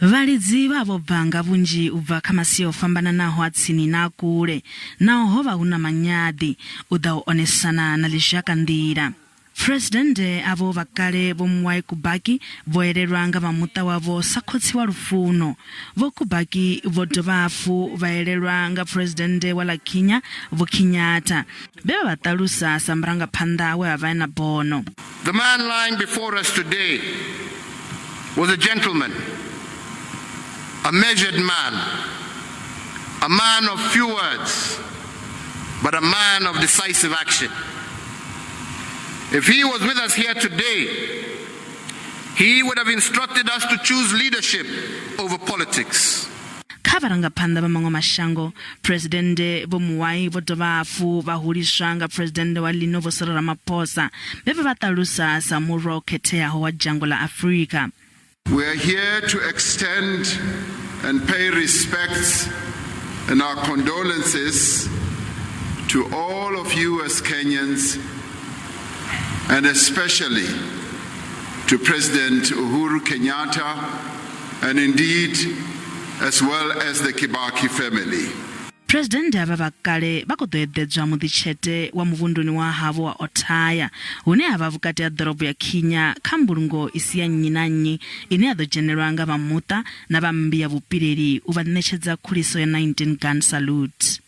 Vhalidzi vha vho bva nga vhunzhi u bva kha masia o fhambananaho a tsini na a kule, naho ho vha hu na manyaḓi, u ḓa u onesana na ḽizhakanḓila. Phresidennde avho vha kale Vho Mwai Kubaki vho elelwa nga vha muṱa wavho sa khotsi wa lufuno. Vho Kubaki vho dovha hafhu vha elelwa nga Phresidennde wa ḽa Kenya Vho Kenyatta, vhe vha vha ṱalusa sa murangaphanḓa we a vha e na bono. The man lying before us today was a gentleman, a measured man, a man of few words, but a man of decisive action. If he was with us here today, he would have instructed us to choose leadership over politics. Kha vharangaphanḓa vha maṅwe mashango, Phresidennde Vho Mwai vho dovha hafhu vha huliswa nga Phresidennde wa ḽino Vho Cyril Ramaphosa vhe vha vha ṱalusa sa murwa o khetheaho wa dzhango ḽa Afrika. We are here to extend and pay respects and our condolences to all of you as Kenyans and especially to President Uhuru Kenyatta and indeed as well as the Kibaki family. Phresidennde avha vha kale vha khou ḓo eḓedzwa muḓitshete wa muvhunduni wa havho wa Othaya, hune ha vha vhukati ha ḓorobo ya Khinya kha mbulungo i si ya nnyi na nnyi ine ya ḓo dzhenelwa nga vha muṱa na vha mmbi ya vhupileli u vha ṋetshedza khuliso ya 19 gun salute.